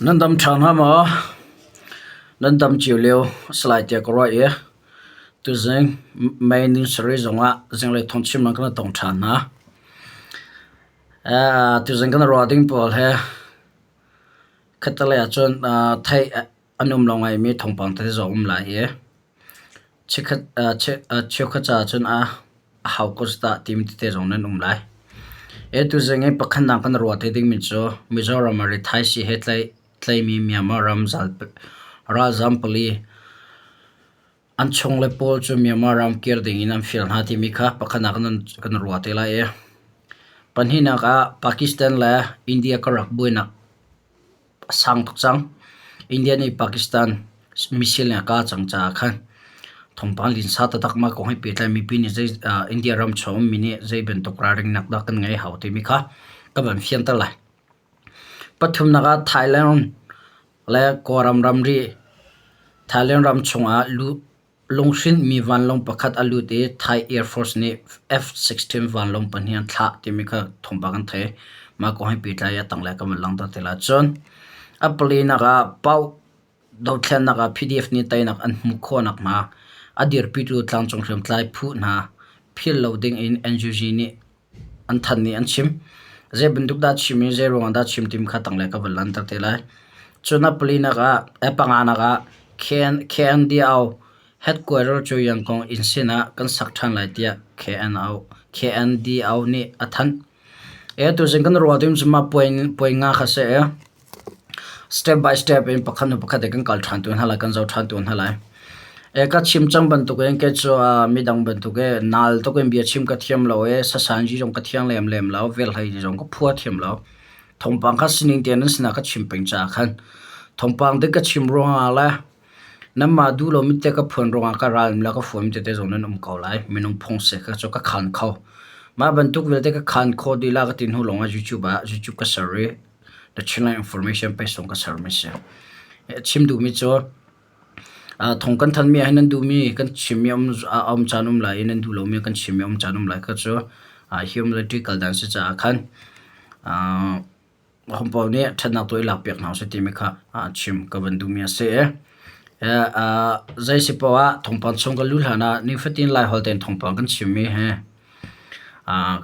Nan dam ṭha hnga maw? Nan dam cio lio a si lai tiah ka ruah i tuzing May ni sarih zongah zinglei thawngchim in kan i tong ṭhan hna. Tuzing kan i ruah ding pawl hi khattelei ahcun theih an um lo ngaimi thawngpang tete zong a um lai i cheukhat caah cun a hau ko dah timi tete zong nan um lai. Tuzing i pakhatnak kan ruah te dingmi cu Mizoram ah rithaisii he tlaihmi Myanmar ram ralzaam pali an chungle pawl cu Myanmar ram kir dingin an fial hna timi kha pakhatnak kan ruah te lai i pahnihnak ah Pakistan le India karlak buainak a sang tuk cang. India nih Pakistan missile in a kah cang caah khan thawngpang linsa taktak mah kong he pehtlai mipi nih zei India ram chung ummi nih zei bantuk ralringnak dah kan ngei hau timi kha ka van fianter lai. Pathumnak ah Thailand le Kawlram ramri Thailand ram chungah Lunghrinhmi vanlawng pakhat a lut i Thai Air Force nih F-16 vanlawng pahnih an thlah timi kha thawngpang kan theih. Mah kong he pehtlai a tanglei kan van langhter te lai. Cun a palinak ah Pau dothlennak ah PDF nih teinak an hmuh khawh nakhnga a dirpitu tlangcung hriamtlai phu hna philh lo ding in NUG nih an thanh nih an chim. Zei bantuk dah chim i zei ruangah dah chim timi kha tanglei ka van langhter te lai. Cun a palinak ah, a panganak ah KNDO headquarter cu Yangon inn sinah kan sak ṭhan lai tiah KNO, KNDO nih a thanh. E tuzing kan ruah ding cu mah puai nga kha si i Step by step in pakhat hnu pakhat in kan kal ṭhan tu hna lai, kan zoh ṭhan tu hna lai. E ka chim cang bantuk in kei cu midang bantuk i nal tuk in bia chim ka thiam lo i sasanji zong ka thiang lem lem lo, velhlei zong ka phua thiam lo. Thawngpang kha sining te nan sinah ka chim peng caah khan thawngpang dik ka chim ruangah le nanmah duh lomi te ka phuan ruangah ka ral le ka fuam tete zong nan um ko lai. Minung phung si kha cu ka khan kho. Mah bantuk vialte ka khan kho dih la ka ti hnu lawngah YouTube ah YouTube ka ser i The Chinland Information pei sung ka sermi si. Chim duhmi cu thong kan thanmi ah hin nan duhmi kan chimmi a um caan um lai i nan duh lomi kan chimmi a um caan um lai kha cu humility kal dan si caah khan hompaw nih ṭhatnak tu i lakpiak hna usih timi kha chim ka van duhmi a si. Zei si poah ah thawngpang chung kan luh hlan ah nifatin Laiholh tein thawngpang kan chimmi hi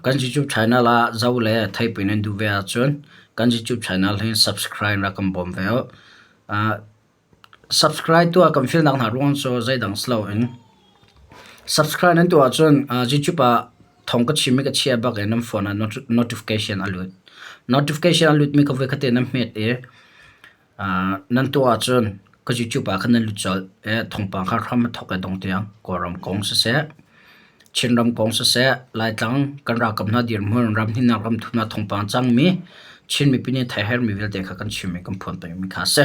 Kan YouTube channel ah zoh le theihpui nan duh ve ahcun kan YouTube channel hi subscribe rak kan bawm ve u. Subscribe tuah kan filnak hna ruang cu zeidang si loin subscribe nan tuah ahcun YouTube ah thawng ka chim i ka chiah bak in nan phone ah notification a lut. Notification a lutmi ka voikhat te nan hmet i Nan tuah ahcun ka YouTube ah khan nan lut colh i thawngpang kha hram a thawk i dong tiang Kawlram kong siseh, Chinram kong siseh, Laitlang kan ralkap hna dirhmun, ram hnihnak ram thumnak thawngpang cangmi Chin mipi nih theih herhmi vialte kha kan chim i kan phuan pengmi kha a si.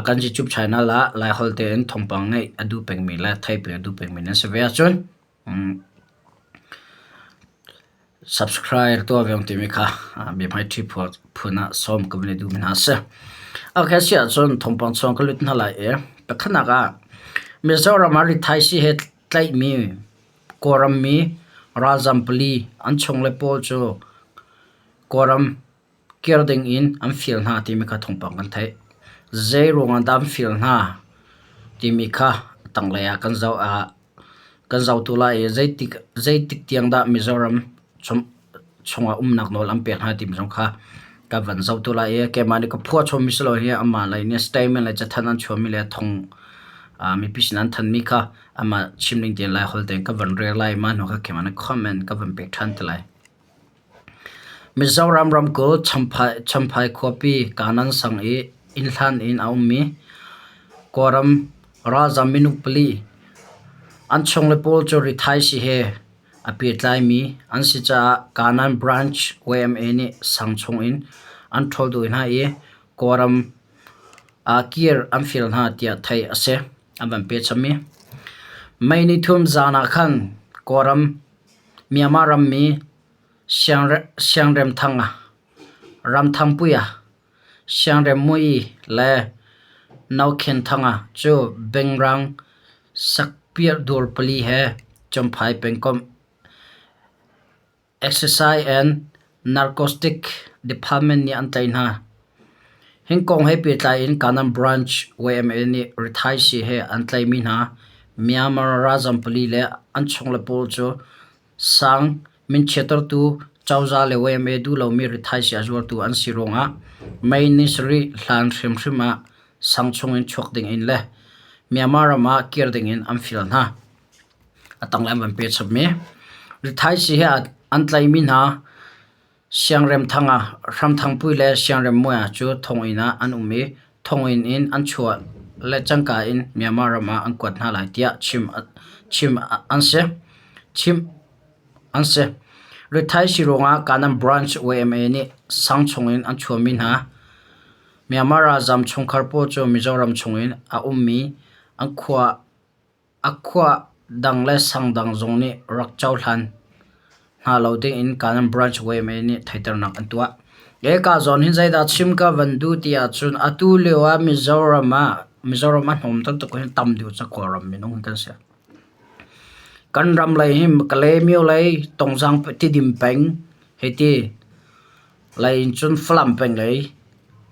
Kan YouTube channel ah Laiholh tein thawngpang ngeih a duh pengmi le theihpi a duh pengmi nan si ve ahcun Subscribe tuah ve timi kha biahmaiṭhi phun ah sawm ka van i duhmi hna a si. Okay, si ahcun thawngpang chung ka lut hna lai i pakhatnak ah Mizoram ah rithaisii he tlaihmi Kawlram mi ralzam pali an chungle pawl cu Kawlram kir ding in an fial hna timi kha thawngpang kan theih. Zei ruangah dah an fial hna timi kha a tanglei ah kan zoh ah kan zohtu lai i zeitik zeitik tiang dah Mizoram chungah umnak nawl an pek hna timi zong kha kan van zohtu lai i keimah nih ka phuah chommi si lo hi amah lei nih statement le cathanh an chuahmi le thong mipi sin an thanmi kha amah chim ning tein Laiholh tein ka van rel lai i mah hnu kha keimah nih comment ka van pek ṭhan te lai. Mizoram ramkulh Champhai khuapi Kanan sang i inn hlan in a ummi Kawlram ralzaam minung pali an chungle pawl cu rithaisii he a pehtlaimi an si caah Kanan Branch YMA nih sang chung in an ṭhawl duh hna i Kawlram ah kir an fial hna tiah theih a si. An van pehchami. May nithum zaan ah khan Kawlram Myanmar rammi Siangremthanga, Ramthangpuia, Siangremmui le Nokhenthanga cu Bengrang sakpiahdur pali he Champhai pengkomh Excise and Narcotic Department nih an tlaih hna. Hi kong he pehtlai in Kanan Branch YMA nih rithaisii he an tlaihmi hna Myanmar ralzam pali le an chungle pawl cu sang minchiattertu cozah le YMA duh lomi rithaisii a zuartu an si ruangah May ni sarih hlan hrimhrim ah sang chungin chuak dingin le Myanmar ram ah kir dingin an fial hna. A tanglei an van pe chapmi rithaisii he an tlaihmi hna Siangremthang ah Hramthangpui le Siangremmuai cu thonginn ah an um i thonginn in an chuah le cangka in Myanmar ram ah an kuat hna lai tiah chim an si. Rithaisii ruangah Kanan Branch YMA nih sang chungin an chuahmi hna Myanmar ralzaam chungkhar pawl cu Mizoram chungin a ummi an khua A khua dang le sang dang zong nih rak cohlan hna lo dingin Kanan Branch YMA nih theihternak an tuah. Hika zawn hin zeidah chim ka van duh ti ahcun atu lio ah Mizoram ah Mizoram a hnawm taktak hin tam deuh ca Kawlram minung hi kan si. Kan ram lei hi Kalaymyo lei Tongzang Tidim peng hei ti lei in cun Falam peng lei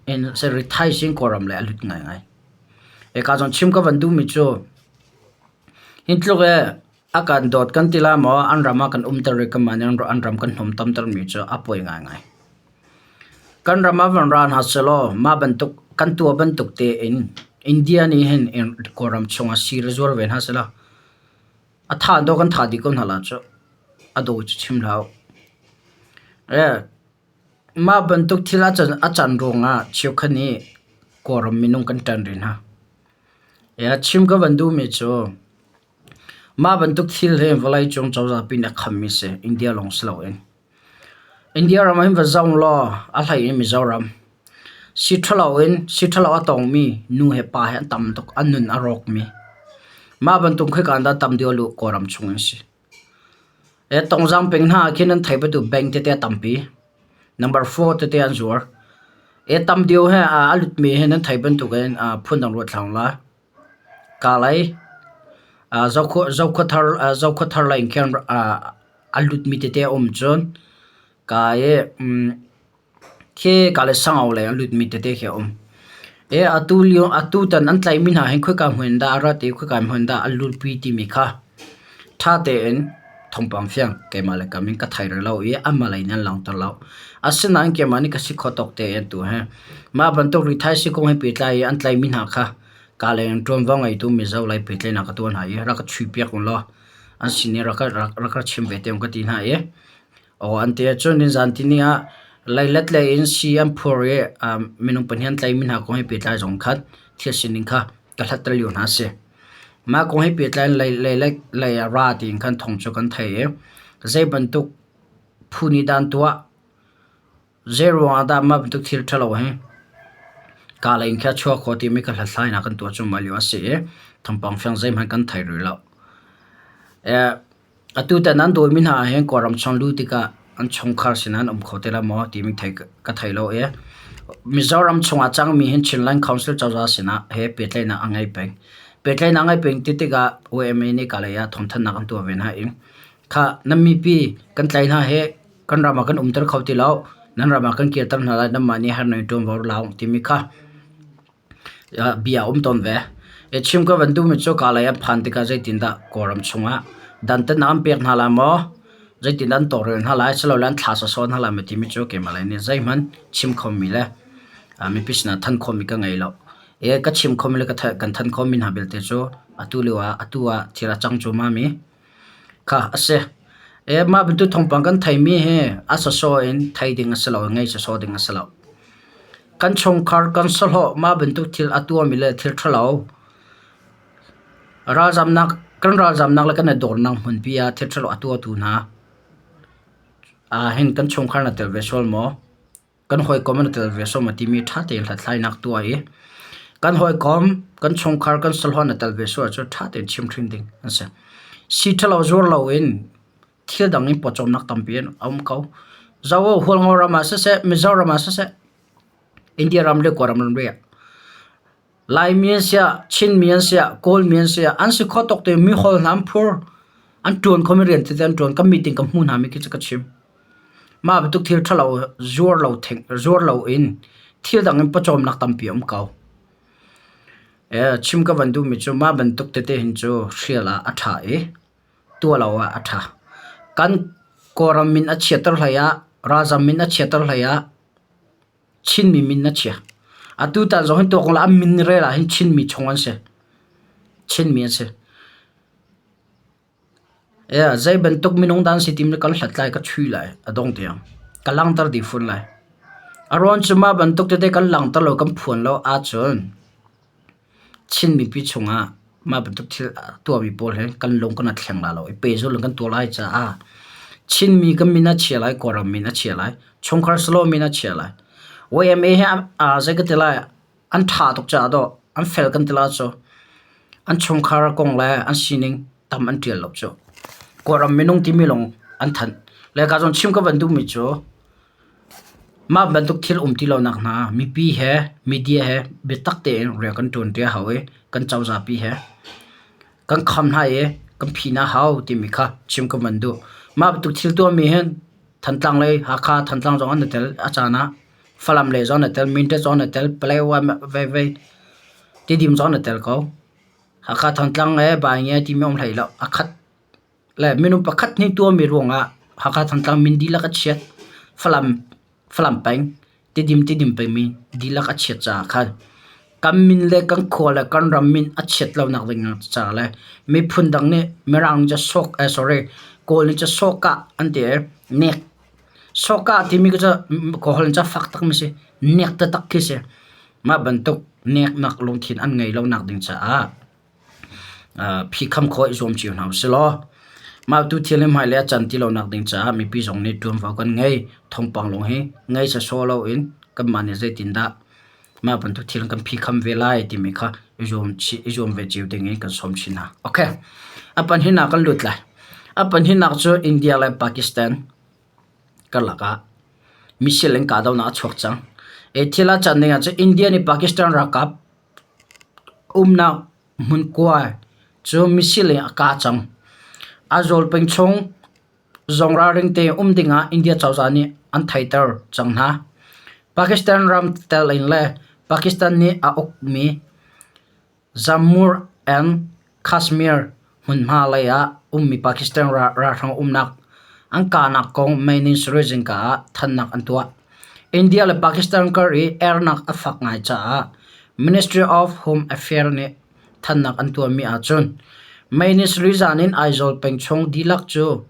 in Rithaising Kawlram lei a lut ngaingai. Hika zawn chim ka van duhmi cu hi tluk i a kan dawt kan ti lai maw an ram ah kan umter i kanmah nih an ram kan hnawm tamtermi cu a poi ngaingai. Kan ram ah van ra hna sehlaw mah bantuk kan tuah bantuk tein India nih hin Kawlram chungah sii zuar ve hna sehlaw a thah dawh kan thah dih ko hna lai cu. A daw cu chim hlah u. Mah bantuk thil a can ruangah cheukhat nih Kawlram minung kan ṭan rih hna. Chim ka van duhmi cu mah bantuk thil hi vawleicung cozah pi nih a khammi si, India lawng si loin. India ram ah hin va zoh law a hlei in Mizoram sii ṭhalo in sii ṭhalo a tongmi nu he pa he an tam tuk, an nun a rawkmi. Mah bantuk khika ah dah tam deuh a luh Kawlram chung in si. Tongzang peng hna ah khin an thei bantuk bank tete a tampi. Number 4 tete an zuar. Tam deuh he a lutmi he nan thei bantukin phundang ruat hlah la. Kalay Zokhua lei in khin a lutmi tete a um cun ka i Khi ka le sangau lei a lutmi tete khi a um. E atu lio atu tan an tlaihmi hna hin khoika hmun in dah a rat i khoika hmun dah a lutpi timi kha ṭha tein thawngpang fiang keimah le kam in ka thei rih lo i anmah lei nih an langhter lo. Asinain keimah nih ka si khawh tawk tein tu hi mah bantuk rithaisii kong he pehtlai i an tlaihmi hna kha ka lei in ṭuanvo ngeitu Mizo lei pehtlaihnak ka tuah hna i rak ka chuihpiak u law an sin i rak ka chim ve te ka ti hna i Aw an ti ahcun nizan tini ah leilet lei in sii an phur i minung pahnih an tlaihmi hna kong he pehtlai zong khan thil sining kha ka hlatter lio hna a si. Mah kong he pehtlai in leilet lei ah ra tiin khan thawng cu kan thei i zei bantuk phu nih dah an tuah, zei ruangah dah mah bantuk thil ṭhalo hi kaa lei in khin a chuak khawh timi kha hlathlainak kan tuah cuahmah lio a si i thawngpang fiang zeihmanh kan thei rih lo. Atutan an dawimi hna ahhin Kawlram chung luh tikah an chungkhar sinah an um kho te lai maw timi ka thei lo i Mizoram chungah cangmi hin Chinland Council cozah sinah he pehtlaihnak a ngei peng. Pehtlaihnak a ngei peng ti tikah OMA nih kalay ah thawngthanhnak an tuah ve hna i khah nan mipi kan tlaih hna hi kan ram ah kan umter kho ti lo, nan ram ah kan kirter hna lai, nanmah nih har nan i ṭuanvo la u timi kha Bia a um tawn ve. Chim ka van duhmi cu kalay an phan tikah zeitindah Kawlram chungah dantatnak an pek hna lai maw, zeitindah an tawlrel hna lai, silole an thla sawsawh hna lai maw timi cu keimah lei nih zeihmanh chim khomi le mipi sinah thanh khawhmi ka ngei lo. Ka chim khomi le kan thanh khawhmi hna belte cu atu lio ah atu ah thil a cang cuahmahmi kha a si. Mah bantuk thawngpang kan theimi hi a sawsawh in thei ding a si lo i ngei sawsawh ding a si lo. Kan chungkhar kan sahlawh mah bantuk thil a tuahmi le thil ṭhalo ralzamnak kan ralzamnak le kan i dawrnak hmunpi ah thil ṭhalo a tuahtu hna ah hin kan chungkhar na tel ve sual maw? Kan hawikom na tel ve sual maw timi ṭha tein hlathlainak tuah i kan hawikom, kan chungkhar, kan sahlawh na tel ve sual ahcun ṭha tein chimhhrin ding an si. Sii ṭhalo zuar loin thil dang in pawcawmnak tampi an um ko. Zo Hualngo ram ah siseh, Mizoram ah siseh, India ram le Kawlram ramri ah Laimi an siah, Chinmi an siah, Kawlmi an siah, an si kho tuk te mi hawl hna an phur. An ṭuan khomi rian tete an ṭuan. Ka meeting ka hmuh hna mi khi cu ka chim. Mah bantuk thil ṭhalo zuar lo theng zuar lo in Thil dang in pawcawmnak tampi a um ko. Chim ka van duhmi cu mah bantuk tete hin cu hrial ah a ṭha i tuah lo ah a ṭha. Kan Kawlram min a chiatter hlei ah, ralzam min a chiatter hlei ah Chinmi min a chia. Atu tan zong hin tuak la an min rel ah hin Chinmi chung an si. Chinmi an si. Zei bantuk minung dah an si timi kan hlat lai, ka chui lai a dong tiang. Ka langhter dih fawn lai. A ruang cu mah bantuk tete kan langhter lo, kan phuan lo ahcun Chin mipi chungah mah bantuk thil a tuahmi pawl hi kan lung kan i thleng lai lo i pehzulh in kan tuah lai caah Chinmi kan min a chia lai, Kawlram min a chia lai, chungkhar silo min a chia lai. YMA hi zei ka ti lai, an ṭha tuk caah dawh an fel kan ti lai cu an chungkhar kong le an sining tam an ṭial lo cu. Kawlram minung timi lawng an thanh. Le ka zawn chim ka van duhmi cu mah bantuk thil um ti lonak hna mipi he media he biatak tein rian kan ṭuan ṭi a hau i kan cozahpi he kan kham hna i kan phi hna hau timi kha chim ka van duh. Mah bantuk thil tuahmi hin Thantlang lei Hakha Thantlang zong an i tel a caan ah Falam lei zong an i tel, Mindat zong an i tel, Paletwa vei Tidim zong an i tel ko. Hakha Thantlang le Baingia timi um hlei lo. A khat le minung pakhat nih tuahmi ruangah Hakha Thantlang min dihlak a chiat. Falam Falam peng Tidim Tidim pengmi dihlak a chiat caah khan kan min le kan khua le kan ram min a chiat lonak ding caah le miphun dang nih Mirang nih cun eh sorry Kawl nih cun sawhkah an ti i nek Sawhkah timi cu Kawlholh in cun fak takmi si. Nek taktak khi si. Mah bantuk neknak lungthin an ngei lonak ding caah phikham khawh i zuam cio hna usih law mah tu thil hi hmailei a can ti lonak ding caah mipi zong nih ṭuanvo kan ngei. Thawngpang lawng hi ngei sawsawh loin kanmah nih zeitindah mah bantuk thil kan phikham ve lai timi kha i zuam chih i zuam ve cio ding in kan sawm chin hna. Okay. A pahnihnak kan lut lai. A pahnihnak cu India le Pakistan karlak ah missile in kahdohnak a chuak cang. E thil a can ning ah cun India nih Pakistan ralkap umnak hmunkua cu missile in a kah cang. Aizawl peng chung zong ralring tein um dingah India cozah nih an theihter cang hna. Pakistan ram tel in le Pakistan nih a ukmi Jammu and Kashmir hmunhma lei ah ummi Pakistan ralhrang umnak an kahnak kong May ni sarih zingka ah thanhnak an tuah. India le Pakistan kar i ernak a fak ngai caah Ministry of Home Affairs nih thanhnak an tuahmi ahcun May ni sarih zan in Aizawl peng chung dihlak cu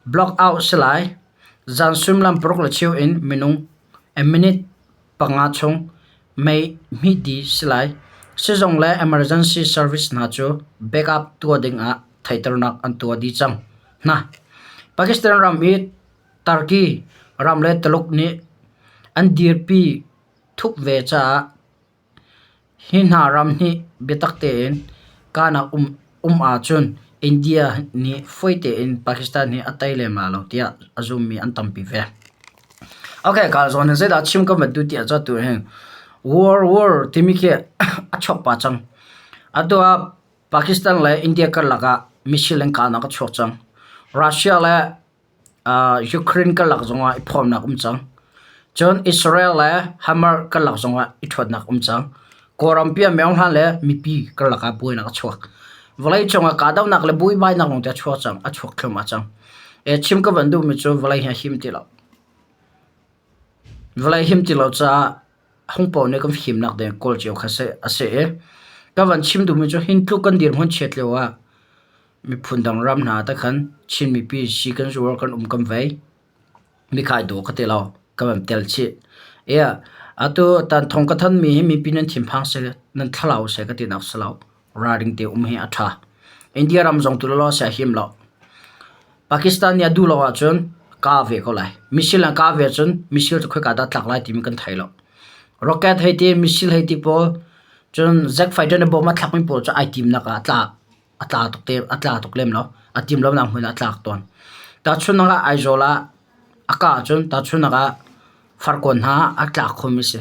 block out si lai. Zan suimilam 6:15 in minung a minute 5 chung mei hmih dih si lai. Sizung le emergency service hna cu backup tuah dingah theihternak an tuah dih cang hna. Pakistan ram i Turkey ram le Tuluk nih an dirpi thup ve caah Hi hna ram nih biatak tein kahnak um ahcun India nih fawi tein Pakistan hi a tei lem lai lo tiah a zummi an tampi ve. Okay, ka zawn hin zeidah chim ka van duh ti ahcun atu hin war war timi khi a chuak pah cang. Atu ah Pakistan le India karlak ah missile in kahnak a chuak cang. Russia le Ukraine karlak zongah i phawmnak um cang. Cun Israel le Hamas karlak zongah i ṭhuatnak um cang. Kawlram pi ah Myeong le mipi karlak ah buainak a chuak. Vawleicung ah kahdohnak le buaibainak lawngte a chuak cang, a chuak thluahmah cang. Chim ka van duhmi cu vawlei hi a him ti lo. Vawlei him ti lo caah hungpaoh nih kan fimnak ding kawl cio kha a si i ka van chim duhmi cu hin tluk kan dirhmun chiat lio ah Miphun dang ram hna te khan Chin mipi si kan zuar kan um kan vei. Mikhai dawh ka ti lo. Ka van tel chih. Ia atu tan thong ka than mi hi mipi nan thinphang seh nan thlalau seh ka ti nak si lo. Ralring te um hi a tha. India ram zong tu lo seh him lo. Pakistan nih a duh lo ahcun ka ve ko lai. Missile an ka ve cun missile cu khoika dah tlak lai timi kan thei lo. Rocket hei ti, missile hei ti pawl cun jet fighter nih bomb a thlakmi pawl cu ai timnak ah a tla. A tla tuk te a tla tuk lem lo. A tim lonak hmun ah a tlak tawn. Tahchunhnak ah Aizawl ah a kah ahcun tahchunhnak ah Farkawn hna ah a tlak khomi si.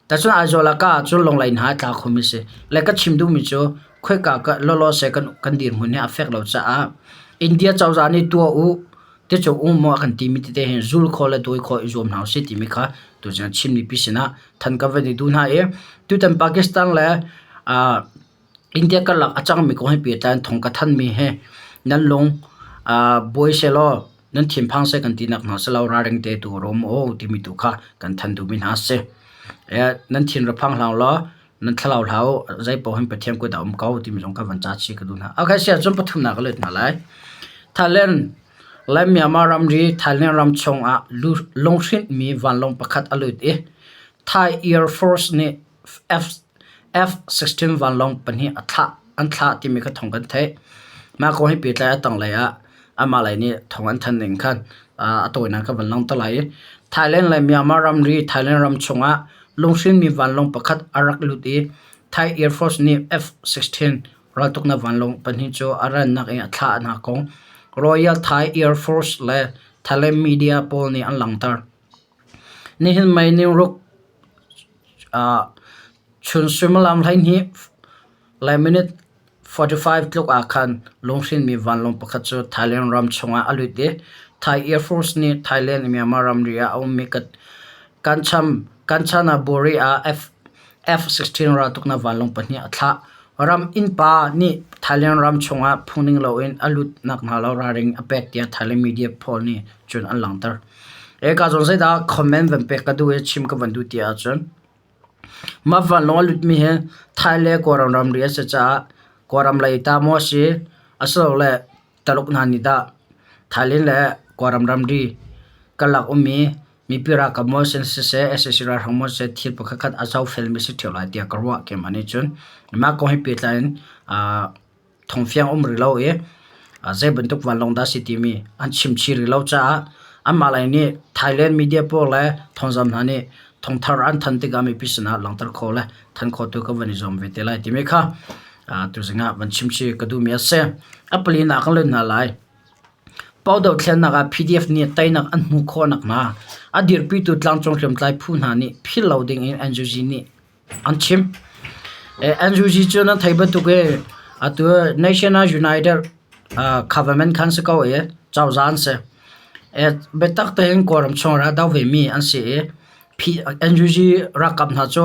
Tahcun Aizawl ah kah ahcun Lunglei hna ah a tla khomi si. Le ka chim duhmi cu khoika ka lawlaw seh kan kan dirhmun hi a fek lo caah India cozah nih tuah u ti cu um maw a kan timi tete hi zul khawh le dawi khawh i zuam hna usih timi kha. Tuzing Chin mipi sinah than ka van i duh hna i tutan Pakistan le India karlak a cangmi kong he pehtlai in thong ka thanmi hi nan lung buai sehlaw nan thinphang seh kan tinak hna si lo ralring te tu rum u timi tu kha kan than duhmi hna a si. Nan thin ra phang hlah law nan thlalau hlah u zeipaoh hin Pathian kut ah um ko timi zong kha van ca chih ka duh hna. Okay, siah cun pathumnak ka let hna lai. Thailand le Myanmar ramri Thailand ram chungah lunghrinhmi vanlawng pakhat a lut i Thai Air Force nih F-16 vanlawng pahnih an thlah timi kha thawng kan theih. Mah kong he pehtlai a tanglei ah amah lei nih thawng an thanh ning khan a tawinak ka van langhter lai i Thailand le Myanmar ramri Thailand ram chungah lunghrinmi vanlawng pakhat a rak lut i Thai Air Force nih F-16 raltuknak vanlawng pahnih cu a rannak in a thlah hna kong Royal Thai Air Force le Thailand media pawl nih an langhter. Nihin May ni ruk chun suimilam 12 le minute 45 tluk ah khan lunghrinmi vanlawng pakhat cu Thailand ram chungah a lut i Thai Air Force nih Thailand Myanmar ramri ah a ummi Kanchanaburi ah F-16 raltuknak vanlawng pahnih a thlah. Ram innpa nih Thailand ram chungah phungning loin a lut nakhnga lo ralring a pek tiah Thailand media pawl nih cun an langhter. Eka zawn zeidah comment van pek ka duh i chim ka van duh ti ahcun mah vanlawng a lutmi hi Thai le Kawlram ramri a si caah Kawlram lei ta maw a si asilole Taluk hna nih dah Thailand le Kawlram ramri karlak ummi mipi ralkap maw siseh sac ralhrang maw siseh thil pakhatkhat a zohfelmi si ṭheo lai tiah ka ruah keimah nih cun. Mah kong he pehtlai in thawngfiang um rih lo i zei bantuk vanlawng dah a si timi an chim chih rih lo caah anmah lei nih Thailand media pawl le thawngzam hna nih thawngthar an thanh tikah mipi sinah langhter khawh le thanh khawh tu ka van i zuam ve te lai timi kha tuzing ah van chim chih ka duhmi a si. A palinak kan lut hna lai. Pau dothlennak ah PDF nih teinak an hmuh khawh nakhnga a dirpitu tlangcung hriamtlai phu hna nih philh lo ding in NUG nih an chim. NUG cu nan theih bantuk i atu National United Government khan si ko i cozah an si. Biatak tein Kawlram chung rak do vemi an si i NUG ralkap hna cu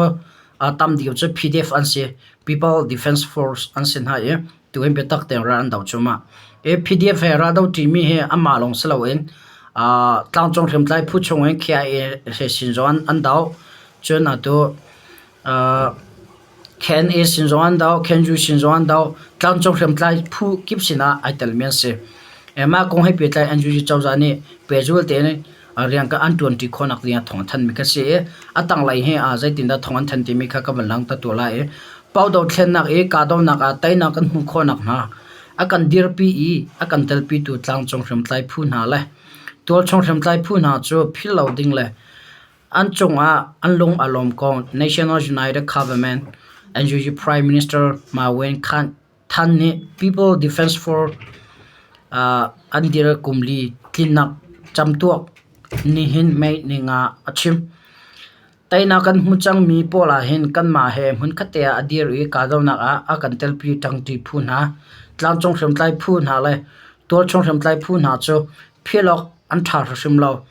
tam deuh cu PDF an si. People Defense Force an si hna i tuhin biatak tein ral an do cuahmah. PDF he ral do ṭimi hi anmah lawng si loin tlangcung hriamtlai phu chung in KIA he sin zong an do. Cun atu KNA sin zong an doh, KNU sin zong an doh, tlangcung hriamtlai phu kip sinah ai telmi an si. Mah kong he pehtlai NUG cozah nih pehzul tein rian an ṭuanṭi khawhnak ding ah thawng an thanhmi kha si i a tanglei hi zeitindah thawng an thanh timi kha ka van langhter tuah lai i Pau dothlennak i kahdohnak ah teinak kan hmuh khawhnak hnga a kan dirpi i a kan telpitu tlangcung hriamtlai phu hna le tualchung hriamtlai phu hna cu philh lo ding le An cungah an lung a lawm ko. National United Government NUG Prime Minister Ma Win Than nih People Defense Force an dir kum li tlinnak camtuak nihin May ninga a chim. Teinak kan hmu cangmi pawl ah hin kanmah he hmunkhat te ah a dir i kahdohnak ah a kan telpi ṭangṭi phu hna, tlangcung hriamtlai phu hna le tualchung hriamtlai phu hna cu philh awk an ṭha hrimhrim lo.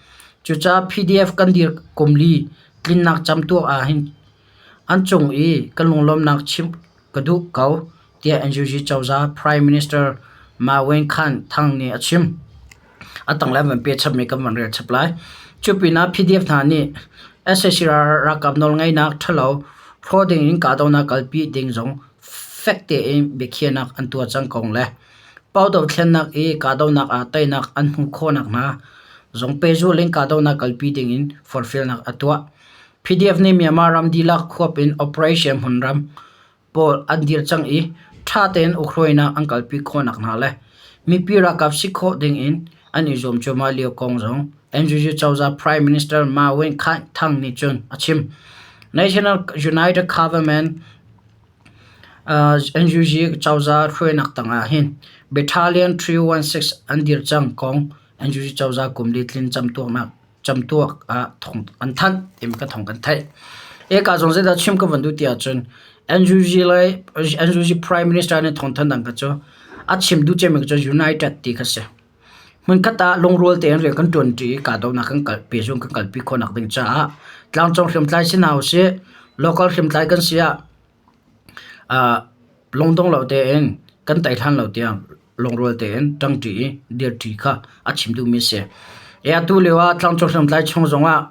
Cucaah PDF kan dir kum li tlinnak camtuak ahhin an cung i kan lunglawmhnak chimh ka duh ko, tiah NUG cozah Prime Minister Ma Win Khan Thang nih a chim. A tanglei an van pe chapmi kan van rel chap lai. Cu pinah PDF hna nih sac ralkap nawlngeihnak ṭhalo hrawh ding in kahdohnak kalpi ding zong fek tein biakhiahnak an tuah cang kong le Pau dothlennak i kahdohnak ah teinak an hmuh khawh nakhnga zong pehzulh in kahdohnak kalpi dingin forhfialnak a tuah. PDF nih Myanmar ram dihlak huap in operation hmunram pawl an dir cang i ṭha tein ukhruainak an kalpi khawh nakhnga le mipi ralkap si khawh dingin an i zuam cuahmah lio kong zong NUG cozah Prime Minister Ma Win Khaing Thang nih cun a chim. National United Government NUG cozah hruainak tangah hin Battalion 316 an dir cang kong NUG cozah kum li tlin camtuak ah thawng an thanh timi ka thawng kan theih. Eka zong zeidah chim ka van duh ti ahcun NUG le NUG Prime Minister nih thawng thanh dang kha cu a chim duh cemmi cu United ti kha si. Hmunkhat ah lungrual tein rian kan ṭuanṭi i kahdohnak kan kalpi zung kan kalpi khawhnak ding caah Tlangcung hriamtlai si hna usih, local hriamtlai kan si ah lungdong lo tein kan tei hlan lo tiang lungrual tein ṭangṭi i dirṭi kha a chim duhmi a si. Atu lio ah tlangcung hriamtlai chung zongah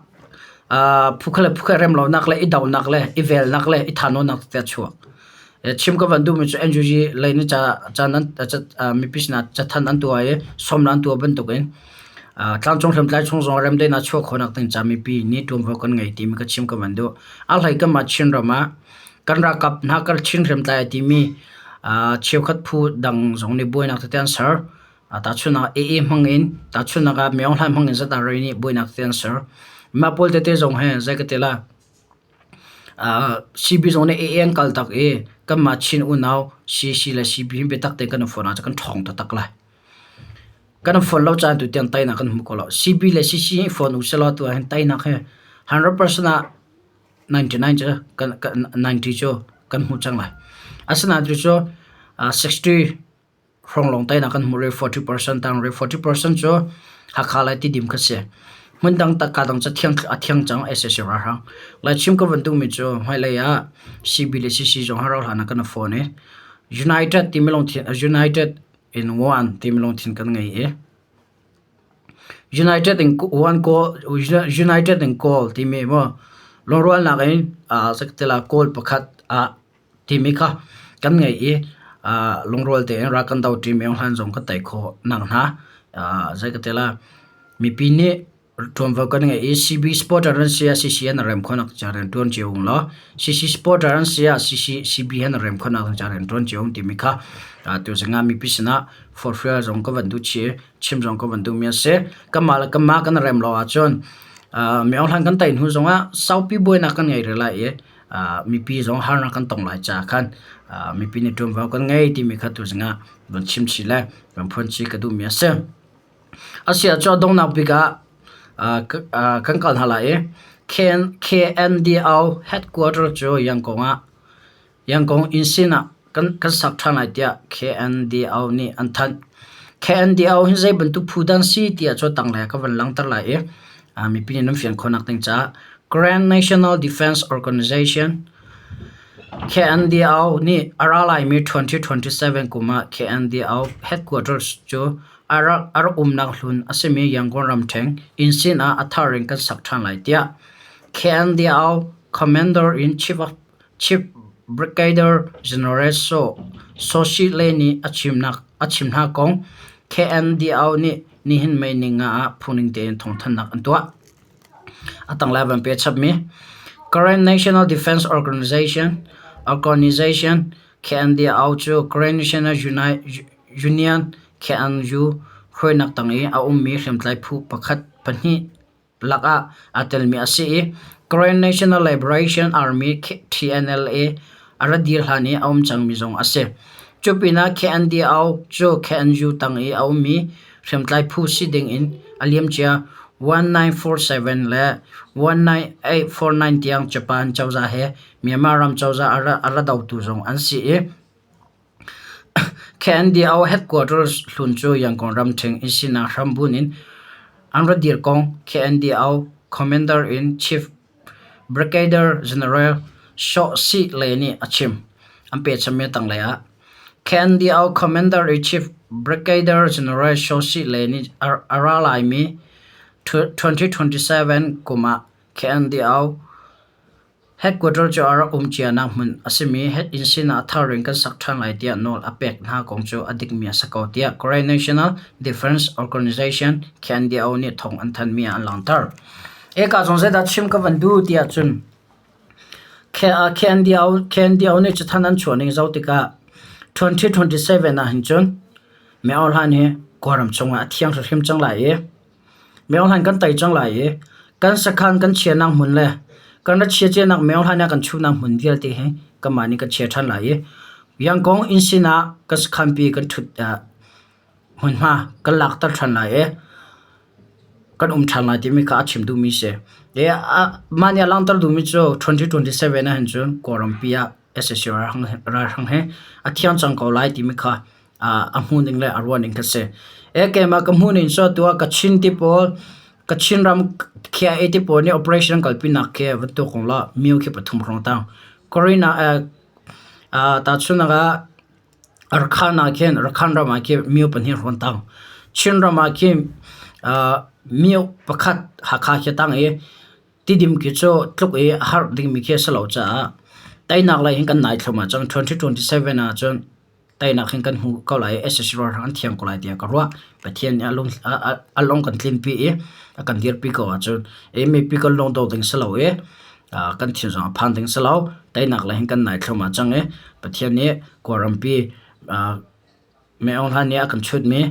phukhat le phukhat rem lonak le i donak le i velnak le i thahnawnnak tete a chuak. Chim ka van duhmi cu NUG lei nih mipi sinah cathanh an tuah i sawmnak an tuah bantukin tlangcung hriamtlai chung zong remdaihnak chuah khawhnak ding ca mipi nih ṭuanvo kan ngei timi ka chim ka van duh. A hlei kanmah Chinram ah kan ralkap hna kan Chin hriamtlai a timi cheukhat phu dang zong nih buainak tete an ser. Tahchunhnak ah AA hmang in tahchunhnak ah Myo Hlan hmang in ZRA nih buainak tete an ser. Mah pawl tete zong hi zei ka ti lai CB zong nih AA an kal tak i kanmah Chin unau CC le CB hi biatak tein kan i fonh ahcun kan ṭhawng taktak lai. Kan i fonh lo caan tu tiang teinak kan hmu kho lo. CB le CC hi fonh u selaw tu ahhin teinak hi 100% ah 99 cu 90 cu kan hmuh cang lai. Asinain tu cu 60 hrawng lawng teinak kan hmuh rih 40% tang rih 40% cu Hakha le Tidim kha si. Hmun dang takka dang cu a thiang cang sac ralhrang. Laichim ka van duhmi cu hmailei ah CB le CC zong hi rauhhlan ah kan i fawn i United timi lungthin United in one timi lungthin kan ngei i United in one goal United in goal timi maw lungrualnak in kawl pakhat ah timi kha kan ngei i lungrual tein ral kan do ṭi mi hlan zong kan tei khawh nak hna zei ka ti lai mipi nih ṭuanvo kan ngei i CB supporter an si ah CC an rem khawhnak ca rian ṭuan cio ung law CC supporter an si ah CC CB an rem khawhnak ca rian ṭuan cio ung timi kha tuzing ah mipi sinah forhfial zong ka van duh chih i chim zong ka van duhmi a si. Kanmah le kanmah kan rem lo ahcun mi hlan kan tei hnu zongah saupi buainak kan ngei rih lai i mipi zong harnak kan tong lai caah khan mipi nih ṭuanvo kan ngei timi kha tuzing ah van chim chih le van phuan chih ka duhmi a si. A si ahcun a donghnak bik ah kan kal hna lai i KNDO headquarter cu Yangon ah Yangon inn sinah kan sak ṭhan lai tiah KNDO nih an thanh. KNDO hi zei bantuk phu dah an si tiah cu tanglei ah ka van langhter lai i mipi nih nan fian khawhnak ding caah Grand National Defense Organization KNDO nih a ra laimi 2027 kum ah KNDO headquarters cu a rak umnak hlun a simi Yangon ramṭhen inn sinah a thar in kan sak ṭhan lai tiah KNDO Commander-in-Chief of Chief Brigadier General Soshi Le nih a chim hna kong KNDO nih nihin May ninga ah phungning tein thawngthanhnak an tuah. A tanglei van pe chapmi Karen National Defense Organization Organization KNDO cu Karen National Union KNU hruainak tang i a ummi hriamtlai phu pakhat pahnih lakah aa telmi a si i Karen National Liberation Army (TNLA) a ra dir hlan i a um cangmi zong a si. Cu pinah KNDO cu KNU tang i a ummi hriamtlai phu si dingin a liamcia 1947 le 1949 tiang Japan cozah he Myanmar ram cozah a ra dotu zong an si i KNDO headquarters hlun cu Yangon ramṭhen inn sinak hrambunh in an ra dir kong KNDO Commander-in-Chief Brigadier General Saw Si Le nih a chim. An pechanmi a tanglei ah KNDO Commander-in-Chief Brigadier General Saw Si Le nih a ra laimi 2027 kum ah KNDO Headquarter cu a rak um cianak hmun a simi inn sinah a thar in kan sak ṭhan lai tiah nawl a pek hna kong cu a dikmi a si ko tiah Korean National Defense Organization KNDO nih thawng an thanhmi ah an langhter. Eka zong zeidah chim ka van duh tiah cun KNDO, KNDO nih cathanh an chuah ning zoh tikah 2027 ah hin cun Myo Hlan hi Kawlram chungah a thiang hrimhrim cang lai i Myohlan kan tei cang lai i kan sakhan kan chiahnak hmun le kan ra chia cianak myohlan ah kan chuhnak hmun vialte hi kanmah nih kan chia ṭhan lai i Yangon inn sinah kan sakhanpi kan ṭhut hmunhma kan lakter ṭhan lai i kan um ṭhan lai timi kha a chim duhmi si. Mah nih a langhter duhmi cu 2027 ah hin cun Kawlrampi ah sac ralhrang hi a thiang cang ko lai timi kha a hmuhning le a ruahning kha si. Keimah ka hmuhning cu atu ah Kachin ti pawl. Kachin ram KIA te pawl nih operation kalpinak khi van tuak kong la myo khi pathum hrawng tang. Korean ah tahchunhnak ah Rakhan ah khin Rakhan ram ah khin myo pahnih hrawng tang. Chin ram ah khin myo pakhat Hakha khi tang i Tidim khi cu tluk i a har dingmi khi a si lo caah teinak lei hin kan nai thluahmah cang. 2027 ahcun teinak hin kan hmu ko lai i sac ralhrang an thiam ko lai tiah ka ruah. Pathian nih a lung kan tlinpi i a kan dirpi ko ahcun i mipi kan lungdo ding si lo i kan thin zong a phan ding si lo. Teinak lei hin kan nai thluahmah cang i Pathian nih Kawlrampi Min Aung Hlaing nih a kan chutmi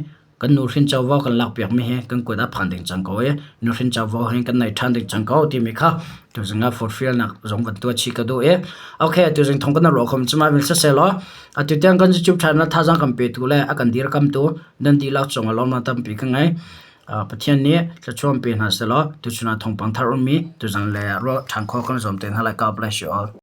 kan nuhrin covo kan lakpiakmi hi kan kut ah phan ding cang ko i nuhrin covo hi kan nei ṭhan ding cang ko timi kha tuzing ah forhfialnak zong kan tuah chih ka duh i okay tuzing thong kan ruah khom cuma vil siselaw atu tiang kan YouTube channel thazaang kan petu le a kan dirkamtu nan dihlak cungah lawmnak tampi ka ngei. Pathian nih thluachuah pe hna selaw tuchun ah thawngpang thar ummi tuzing le ruah ṭhan khawh kan zuam te hna lai. God bless you all.